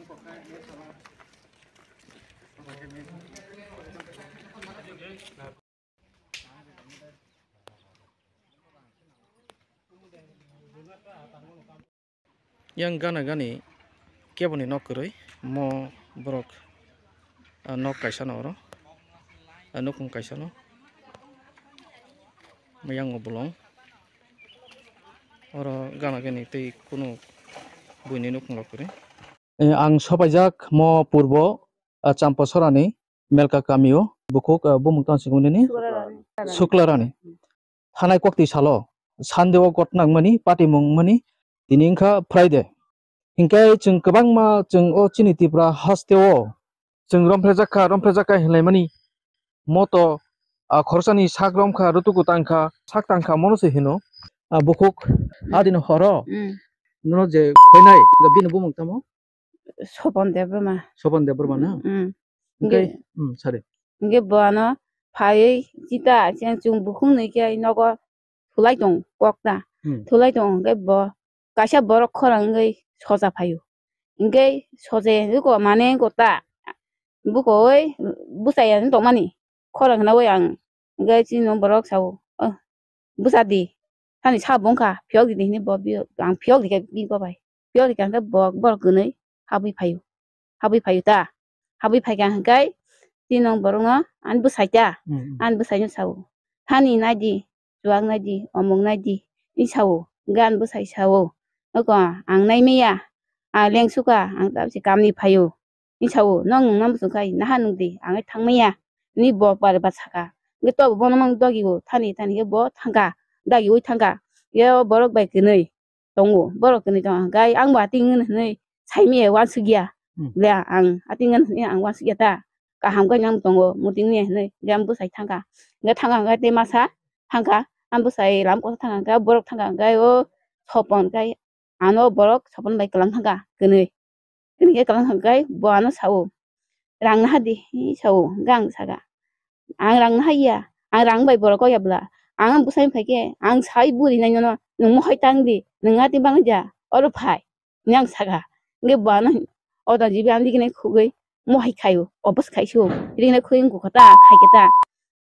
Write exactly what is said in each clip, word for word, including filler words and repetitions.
Yang gana gani keboni nok kwrwi mo borok, ah, nok kaisa no oro, ah, nukhung kaisa no yang bolong oro gana gani tei kunu buini nukhung rok kwrwi. Eh, ang sopaijak mo purbo, ah, Champasorani Melka kamio bukhuk, ah, bumung tang singmani Suklarani. Suklarani. Thanai kokti salo, Sunday o gotnang mani, patimung mani, tini wngkha Friday. Hinkhe chwng kwbangma chwng o chini Tripura hasteo chwng romphrejakha, romphrejakha hinlaimani moto, ah, khoroksa ni sak romkha, rutuku tangkha, sak tangkha mono se hino. Ah, bukhuk adini horo. Mm. Nono je khoinai, bini bumung tamo? Sopon Debbarma. Sopon Debbarma na? Mm. Hingke, hingke, mm, sari. Hingke bo ano phaiwi chita, cheng chwng bukhuk nwi khe nogo thulai tong kok ta. Hmm. Thulai tong hingke bo kaisa borok khorang wngwi soja phaio. Hingke soja wngwi ko mane ko ta. Buko oi bwsai ya tongmani. Khorang khna oi ang hingke chini borok sao. Oh, bwsa di. Thani sa bungkha, phiyok di hinwi bo, ang phiyok di khe bini kobai. Phiyok di khe bo borok kwnwi habwi phaio. Habwi phaio ta. Habwi phaikha hwnkhe chini borokno ani bwsai ta. Hmm, hmm. Ani bwsaino sao. Thani nai di, chuwak nai di, omok nai di, hinwi sao. Hwnkhe ani bwsai sao. Nokho ang nai manya, ang lengsu kha, ang tabukhe kamni phaio. Hinwi sao, "Nong nungna muchung khai, naha nungdi, ang thangmaya." Hinwi bo bare ba saka. Hingke tobo bono mang dagi o, thani thani khe bo thangkha, dagi oi thangkha. Ye o borok bai kwnwi tongo, borok kwnwi tongkha. Hingke ang bo ating wng hinwi saimaya uansukya. Hmm. Le ang ating wng hinwi ang uansukya ta. Kaham khe nang tongo, muting ya hinwi, hingke ang bwsai thangkha. Hingke thangkha hingke tei masa thangkha, ang bwsai lam kosa thangkha hingke borok thangkha hingke o sopon khe ano borok sopon bai kwlang thangkha kwnwi. Kwnwi khe kwlang thangkha khe bo ano sao, "Rang naha di," hinwi sao, hingke ang saka, "Ang rang naha ya, ang rang bai borok kok ya bwla, ang bwsai phai khe ang sai buri nai nono, nwng mohai tang di, nwng ati bang ja, oro phai," hinwi ang saka. Hingke bo ano oda jibi ang dikhe nai khugwi mohai khaio, obos khai sio, dikhe nai khugwi wngkha ta, khai khe ta.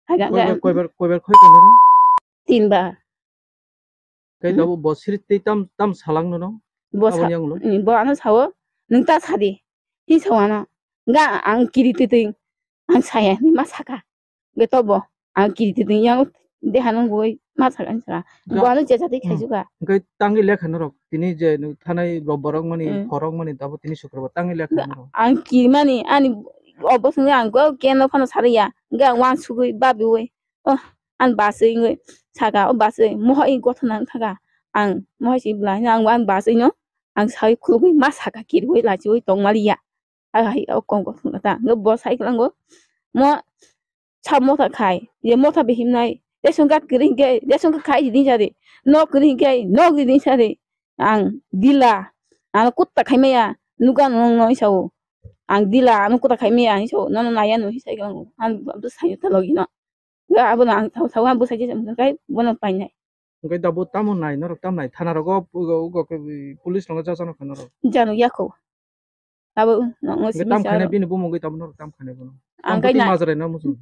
Hai khe ang khe koibar, koibar, koibar khoi kha noro? Tin bar. Khe hmm? Tabuk bo siri twi tam, tam salang nono? Bo sa-, aboni yangulo? Hmm, bo ano sao, "Nwng ta sadi," hinwi sao ano. Hingke ang kiri twi twi, ang saya hinwi ma saka. Hingke tobo ang kiri twi twi yang deha nang boi ma saka hinwi saka. Bo ano jeja twi hmm, khaijukha. Hingke tangwi lekha norok, tini je nwng thanai borok mani, hmm, phorok mani, tabuk tini sukrobar tangwi lekha norok. Ang kiri mani, ani obo songwi ang keno phano sarwi ya. Hingke ang uansugwi babiwi. Oh, ang baswi wngwi saka, o baswi mohai gothona wng thangkha. Ang mohai si bwla hino ang, ang baswi no ang sawi khulugwi ma saka, kirigwi lachiwi tongmaliya. Hai hai o kong gothona ta. Hwnkhe bo sai kwlango, mo sa motha khai, je motha bihimnai, ration card kwrwi hwnkhe ration card khai ridi sadi, nok kwrwi hwnkhe nok ridi sadi. Ang dila, ano kutta khaimaya, nuga nong nong sao. Ang dila, ano kutta khaimaya hinwi sao, nono naiya no hinwi sai kwlango. Ang bwsai ta logino. Ga abono ang sao sao ang bwsai je kai bono painai. Hwnkhe da bo tamo nai norok tam nai thana rogo ugo ugo police rogo jajakno kha norok. Jano yako. Abo no hwnkhe simi tam khainai saro. Bini bumungwi tamo norok tam khainai bono. Ang kai na. Majra no muchung.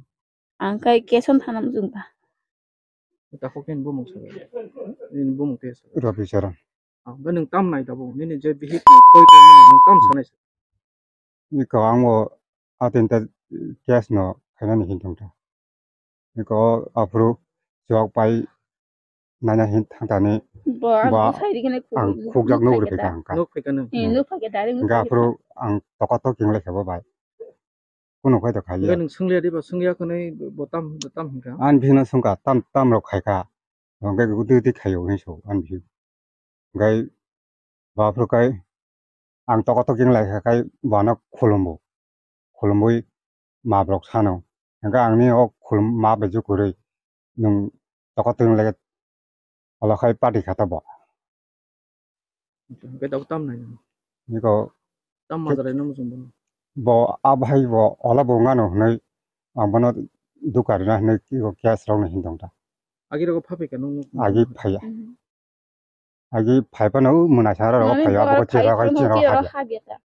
Ang kai keson thana muchung ta. Takhuk nini bumung sa. Nini bumung te sa. Rabi Charan. Ah, ba nwng tam nai da bo? Nini je bihik ni koi koi nwng tam sanai sa. Iko ang bo atin ta case no khainani hin tong ta. Iko aphuru chuak pai nana hin thang tani. Bo ang ba sai ri kene ang khuk jak nuk ri phai ka hangka. Nuk phai ka nung. Hmm, nuk phai ka dari nuk phai ka. Aphuru ang toko tok king lai kha bo bai. Kuno khai to khai. Nung sunglia di ba sungya kone bo tam bo tam hinka. An bhino sungka tam tam rok khai ka. Hingke gudi gudi khaio hinwi sao ani bihik. Hingke baphuru kai ang toko tokjwng lai kha kai bono khulumbo. Khulumwi mabrok sano. Hingke angni o khulum ma bai jukurwi nwng toko tokjwng lai khe olo khai pati kha ta bo. Hingke tabuk tam nai. Niko tam majra no muchung bono. Bo a bahai bo ola bo ngano hwnwi ang bono duka rina hwnwi kiko case rok no hin tong ta. Agi rogo pha phaikha nung nuk. Agi phaiya. Mhm. Agi phai phano mwnai sara rogo phaiya, abo chera kai chera habya.